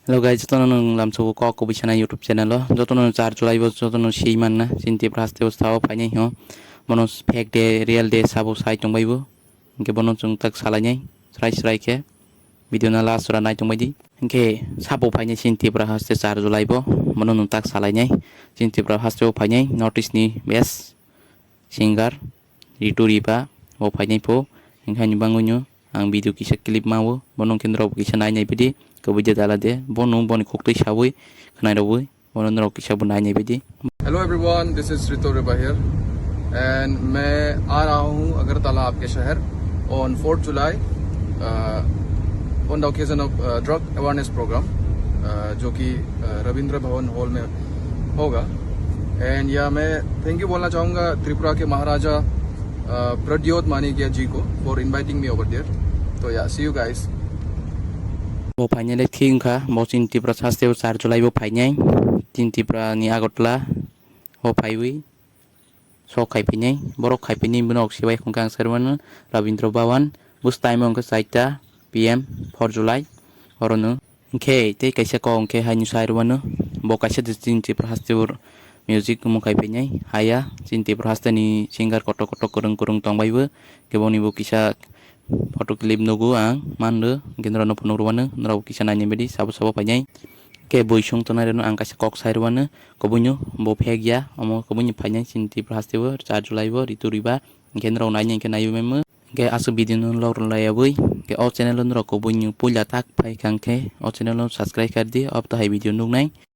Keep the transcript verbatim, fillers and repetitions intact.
Hello guys, jotono nwng lamsao kok kubui sana YouTube channel o. Jotono char July bo jotono swi manna. Chini Tripura haste o sao phainai ho. Bono fake de, real de sabo sai tongbai bo. Hinkhe bono chwng tak salainai. Srai srai khe. Video no last ra nai tongbai di. Hinkhe sabo phainai chini Tripura haste char July bo. Bono nwng tak salainai. Chini Tripura haste o phainai North East ni best singer Ritu Riba bo phainai pho, hinkhe ani bangwino ang video kisa clip mao, bono khe norok kisa nai nai bidi, kubui de dala de, bono boni khuktwi sawi khwnai rogwi, bono norok kisa bo nai nai bidi. Hello everyone, this is Ritu Riba here, and मैं आ रहा हूँ अगरतला आपके शहर on fourth July, uh, on the occasion of uh, drug awareness program, uh, जो कि uh, रविंद्र भवन हॉल में होगा। एंड या मैं थैंक यू बोलना चाहूँगा त्रिपुरा के महाराजा uh, प्रद्योत मानिक्य जी को for inviting me over there। तो या, see you guys। Bo phainai le thik wngkha, bo chini Tripura haste o char July bo phainai, chini Tripura ni Agartala o phaiwi sok khai phainai, borok khai phainai, bono ok sibai khungkha ang sai rwmano Rabindra Bhawan, bus time o wngkha chaita P M four July, orono. Hinkhe tei kaisa kok hinkhe haino sai rwmano, bo kaisa de chini Tripura haste o music mung khai phainai, haya chini Tripura haste ni singer kotor kotor kwrwng kwrwng tongbai bo, khe boni bo kisa photo clip nugo ang mando, hinkhe norokno phunuk rwmano, norok kisa naini bidi sabo sabo phainai. Khe bui sung tongnai rokno ang kaisa kok sai rwmano, kubuino bo phek ya, omo kubuino phainai chini Tripura haste o char July bo Ritu Riba, hinkhe norok naini hinkhe naiwi maimo. Hinkhe aswk video no log rwlaiyawi, hinkhe o channel o norok kubuino puila tak phai kha hinkhe o channel o subscribe khardi, obo to hai video nuknai.